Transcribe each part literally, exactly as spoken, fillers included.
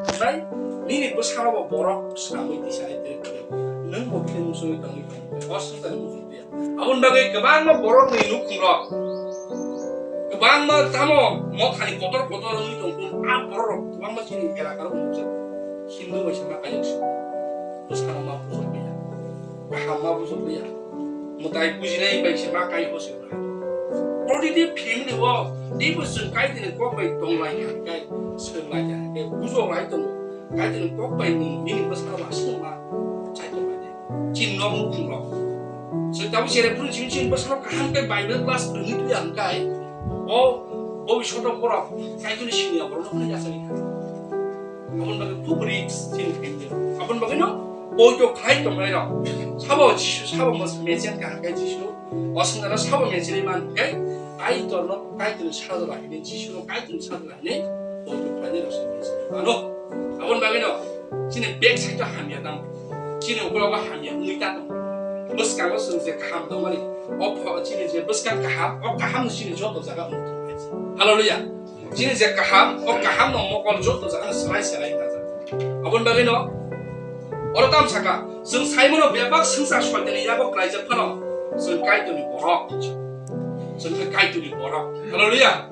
Tei nini bwskango bo borok swnamwi tisa hai tei kwrwi. Nwng bo bini muchungwi tongwi tong khe o swngcharni muchung phiya. Aboni bagwi kwbangma borokni nukhungrok, kwbangma tamo mothani kotor kotor wngwi tong phuru, a bororok kwbangma chini elakao nukjak. Hindu bai se ma kayok se. Bwskano ma bujok liya. Kaham ma bujok liya. Mwtai bujinai bai se ma kai ho se. Protiti family o teibo chwng Kaitorni kok bai tong lai kha hwnkhe, swrwng lai kha hwnkhe, bujok lai tongo. Kaitorni kok bai nwng nini bwskango aswk ma chai tong lai de. Chini nok nukhung rok. Chwng tabuk chini phuru chini, chini bwskango kaham khe Bible class rwngwi tuya hwnkhe, o bobishoto borok Kaitorni siniya borokno hwnwi yachai kha. Aboni bagwi khub risk chini family. Aboni bagwino poito khlai tongnai rok. Sabo Jisu, sabo mas-, mecheng kaham khe Jisu. O swngcharno sabo mechenwi man khe Kaitorno Kaitorni sajla hinwi, Jisuno Kaitorni sajla hinwi poito khlainai rok se mecheng mano. Aboni bagwino chini back side o hamya tamo. Chini ukologo hamya wngwi ta tongo. Bwskango chwng je kaham tongmani, o pho-, chini je bwskang kaham, o kahamno chini joto jaga wng tong. Hallelujah. Chini je kaham, o kahamno mokol joto jagano swlai swlai wngkha. Aboni bagwino oro tamo saka, chwng saimano bebak swngchar soitani yago klaijak phano, chwng Kaitorni borok. Chwng khe Kaitorni borok. Hallelujah.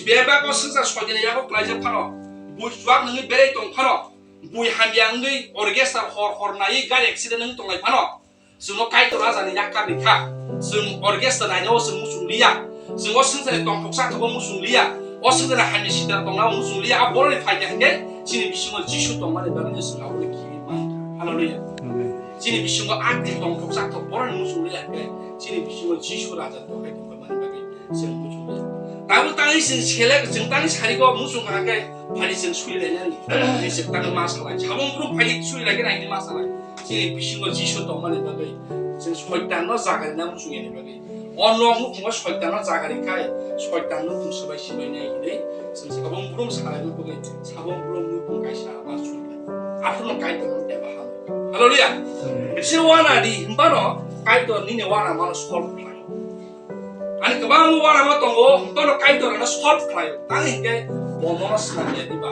Bebak o swngchar soitani yago klaijak phano, bui chuak nungwi berai tong phano, bui hamya wngwi orchestra hor hor naiwi gari accident wngwi tonglai phano, chwngno Kaitor rajani yakarni kha. Chwng orchestra nainao chwng muchung liya. Chwng o swngcharni tongthoksa thogo muchung liya. O swngcharni hamya sitra tongnao muchung liya. A borokni phaikha hinkhe chini bisingo Jisu tongmani bagwino chwng abono khibi mankha. Hallelujah. Amen. Chini bisingo akni tongthoksa thok borokni muchung liya hinkhe chini bisingo Jisu raja tongkhai tongkha mani bagwi chwng muchung liya. Tabuk tangwi chwng selek, chwng tangwi sarigo muchung kha hinkhe phani chwng suri lainani. Chwng tangwi ma salai. Sabung brum phai suri lai khe naini ma salai. Chini bisingo Jisu tongmani bagwi, chwng soitanno jagarina muchungya ni bagwi. O nok nukhungo soitanno jagari khai, soitanno tungswbai sibainai hinwi, chwng sabung brum salaina bagwi, sabung brum nukhung kaisa ma suri lai. Aphuru no Kaitorno teba ham. Hallelujah. Amen. Bisi wana di, himbano Kaitor nini wana mano solve khlai. Ani kwbangma uanama tongo, bono Kaitor ano solve khlaio. Tang hinkhe bo mono swnamya diba?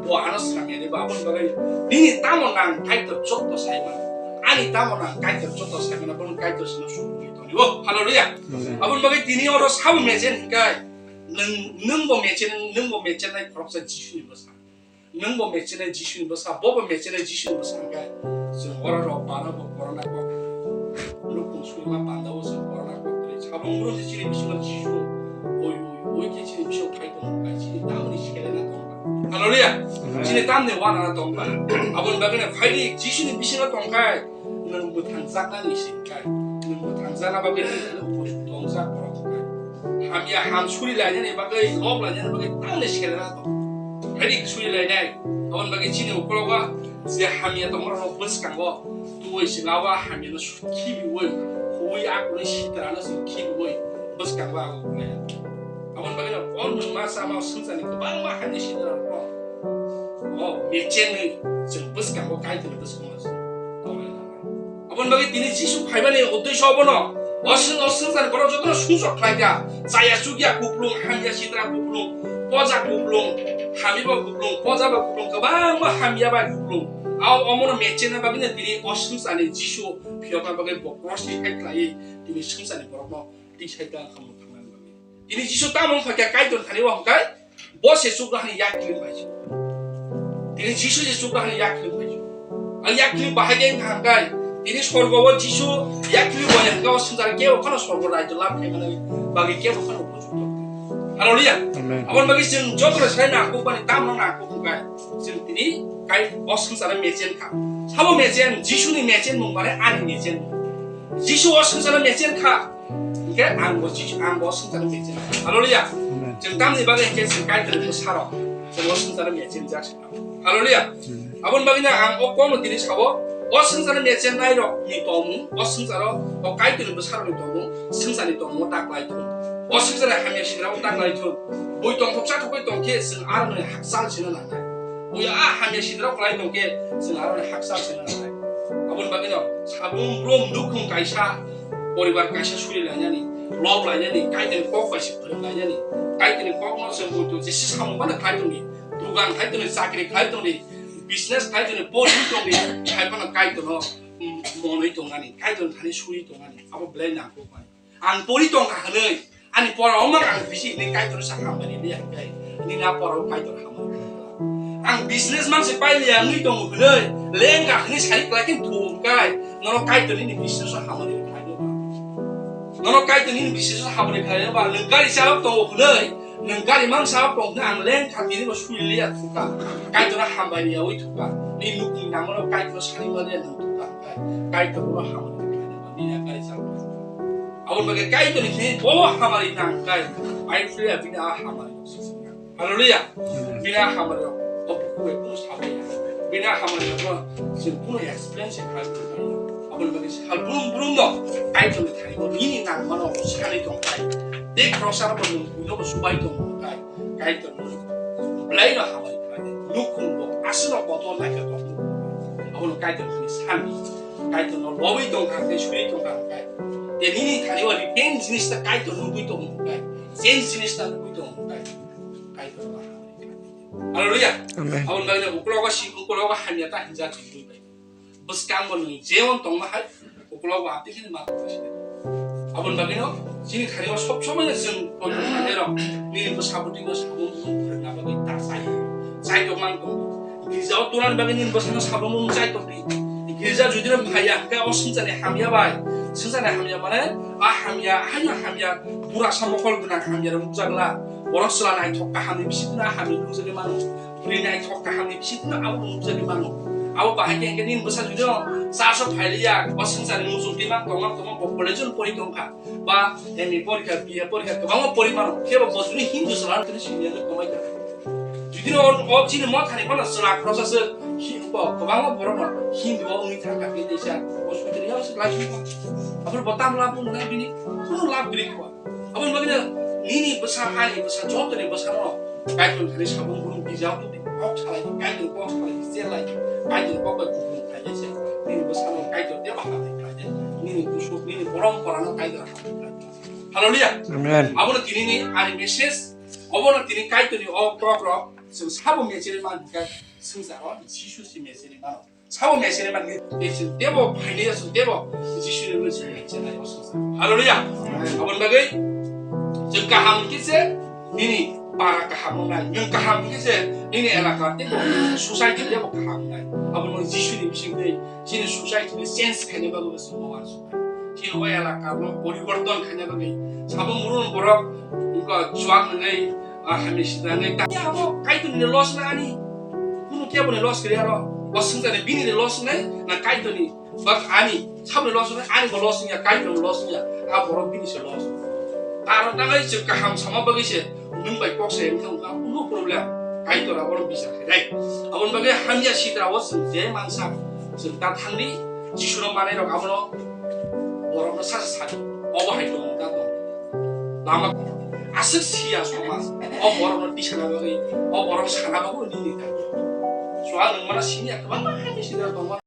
Bo ano swnamya diba? Aboni bagwi nini tamo nang Kaitor joto saimano. Ani tamo nang Kaitor joto saimano, bono Kaitor sino sukwi tongo. Hallelujah. Amen. Aboni bagwi tini oro sabo mechen hinkhe nwng, nwng bo mechen, nwng bo mechen nai khoroksa Jisuni bwsa. Nwng bo mechenai Jisuni bwsa, bo bo mechenai Jisuni bwsa hwnkhe, chwng oro rok bana bo corona kok, nukhung surima panda o chwng corona kok kwrwi. Sabung brum se chini bisingo Jisu, oi, oi, oi khe chini bisingo phai tongo, bai chini tamni sikele na tongo. Hallelujah! Amen. Chini tamni wana na tongo. Aboni bagwi no phaidi Jisuni bisingo tongkhai, nwng bwthang jaknani se hwnkhe, nwng bwthang jakna bagwi nwng tongjak borok hwnkhe. Hamya ham suri lainani bagwi, lob lainani bagwi tamni sikele na tongo. Haidi suri lainai. Aboni bagwi chini ukologo je hamya tongmarokno bwskango tubui chwng abo hamyano su-, khibiui, huui akwrwi sitrano chwng khibiui bwskango abo kwlaiya. Aboni bagwino o nwngma chama swngcharni kwbangma hamya sitrarokno o mechenwi chwng bwskango Kaitorni bwskango chwng tonglaina. Aboni bagwi tini Jisu phaimani uddesho abono, o swng-, o swngcharni borok jotono sumsok khlaikha, chaya chukya kuplung, hamya sitra kuplung, poja kuplung, hamiba kuplung, pojaba kuplung, kwbangma hamyaba kuplung. Ao omono mechenna bagwino tini o swngcharni Jisu phiyokna bagwi bo cross ni hai khlaiwi tini swngcharni borokno tisai ta khamung thangnani bagwi. Tini Jisu tamo wngkha khe Kaitor thani o hwnkhe bo se chukrani yak kiri bai. Tini Jisu se chukrani yak kiri bai. A yak kiri bahai khe wngkha hwnkhe tini sorgo o Jisu yak kiri bai hwnkhe o swngchar kebo phano sorgo raijwlab khe mani bagwi kebo phano upojukto. Hallelujah. Amen. Aboni bagwi chwng jotono sai nangkuk bani tamno nangkuk hwnkhe chwng tini kai o swngchar mechen kha. Sabo mechen, Jisuni mechen mung mane ani mechen. Jisu o swngchar mechen kha. Hingke ang bo Jisu, ang bo swngchar mechen. Hallelujah. Amen. Chwng tamni bagwi hingke chwng Kaitor bwsarok. Chwng o swngchar mechen jak se. Hallelujah. Amen. Aboni bagwi no ang o kokno tini sabo, o swngchar mechen nairok ni tongmung, o swngcharo, o Kaitor bwsarok ni tongmung, swngchar ni tongmung ta klai thung. O swngchar hamya sitra ta klai thung. Bui tongthok chathok bai tongkhe chwng aro ni hakchal sina nangnai. Bui a hamya sitra klai tongkhe chwng aro ni hakchal sina nangnai. Aboni bagwi no sabung brum nukhung kaisa poribar kaisa suri lainani, lok lainani, Kaitorni kok bai se phwrwng lainani, Kaitorni kokno se muitu jesi samung mano khlai tongdi, duk Dugan khai tongdi, chakri khai tongdi, business khai tongdi, pori tongdi, khai phano Kaitorno, mm, monwi tongmani, Kaitorni thani suri tongmani, abo belai nangkukmani. Ang pori tongkha hwnwi, ani pora omang ang bisi hwnwi Kaitorno sa hambai liya hwnkhe, nini a pora o Kaitor hambai liya. Ang business man se pai liya wngwi tongo hwnwi, lengkha hwnwi sai kwlai khe thung kai, nono Kaitor nini business o hambai khlai nw ba. Nono Kaitor nini business o hambai khlai nw ba, nwng gari chalok tongo hwnwi, nwng gari mang chalok tong hwnwi ang lengkha tini bo sui liya thung kha. Kaitor hambai liya wi thung kha. Nini nukni nangmano Kaitor sani ma liya nwng thung kha. Kaitor no hambai khlai nw ba, nini a gari chalok. Aboni bagwi Kaitorni thani bo hamari nang kai. Ai philiya bini a hamari. Hallelujah. Bini a hamari rok. O buku bai kunu sabai ya. Bini a hamari rok no chwng kunu explain se khai. Aboni bagwi sal brum brum no Kaitorni thani bo nini nang mano sani tong kai. Te khoroksa rok no nwng buino bo subai tong kai. Kaitor no belai no hamari khai. Nukhung bo aswk no kotor naikha tong. Abono Kaitor ni sani. Kaitor no lobwi tong kha, tei suri tong kha, kai. Te nini thani o repent jinis ta Kaitor nugwi tong kai. Change jinis ta nugwi tong kai. Kaitor ba. Hallelujah. Amen. Aboni bagwi no ukulogo si, ukulogo hamya ta hinja twi bai. Bwskango nwng jeon tongma hai, ukulogo abdi khe ma tongma si. Aboni bagwi no chini thani o sob somoi no chwng kotor thani rok nini bwsa bwtwi no sabung bumung phwrwngna bagwi ta chai. Chai tong mang tong. Girja o tongna bagwi nini bwsano sabung bumung chai tong di. Girja jodi no phaiya hwnkhe o swngcharni hamya bai. Swngcharni hamya mane a hamya, haino hamya, pura sa mokol gwnang hamya rok nukjak la. Borok chwla naithok kahamni bisingtwi a hamya nukjagwi mano. Bwrwi naithok kahamni bisingtwi abo nukjagwi mano. Abo bahai khe hwnkhe nini bwsa jodi no church o phailiya, o swngcharni muchungtwi mang tongma tongma bo college o pori tongkha. Ba M A porikha, B A porikha, kwbangma pori mano. Khe bo bojoni Hindu chwla tini siniya le kwmai kha. Jodi no o, o chini mothani phano chwla khoroksa se hi-, bo kwbangma borok no Hindu o wngwi thangkha, khe teisa o sutri ya se lai sungkha. Aboni bo tam lab wngna bini, kunu lab gri kwa. Aboni bagwi no nini bwsa, ani bwsa, jotoni bwsa no Kaitor thani sabung bumung bijao tongdi, kok salai, Kaitor kok salai, je lai, Kaitor kok bai bumung khlai se. Nini bwsa no Kaitor tebo hambai khlai de. Nini kusuk, nini borom porano Kaitor hambai khlai de. Hallelujah. Amen. Abono tini ni ani message, obono tini Kaitor ni o krok rok, chwng sabo mecheri man hwnkhe swngcharo Jisu si mecheri mano. Sabo mecheri man hwnkhe chwng tebo phainai ya, chwng tebo Jisu ni mecheri mecheri nai o swngcharo. Hallelujah. Amen. Aboni bagwi chwng kaham hwnkhe se nini para kaham wngnai, nwng kaham hwnkhe se nini elaka tebo society tebo kaham wngnai. Abono Jisu ni bisingtwi chini society ni change khaina bagwi se mo uansukha. Chini o elaka no poriborton khaina bagwi sabo murun borok wngkha chuak nwngnai, ah, hamya sida nwngnai. Tei abo Kaitor ni loss na ani? Kunu kebo ni loss kwrwi aro. O swngcharni bini ni loss wngnai na Kaitor ni? Ba ani sabo ni loss wngnai, ani bo loss wngya, Kaitor ni loss wngya. A borok bini se loss. Aro nangai chwng kaham sama bagwi se nwng bai kok se wngkha, wngkha, no problem. Kaitor abono bichar khainai. Aboni bagwi hamya sitra o chwng je mansa, chwng ta thangdi, Jisu no manai rok abono borok no sasa sadi. Obo hai tong ta tong. Lama aswk siya somaj. O borok no tisana bagwi, o borok sana bagwi nini ta. Chwla nwng mana sini ya kwbangma hamya sitra tongma.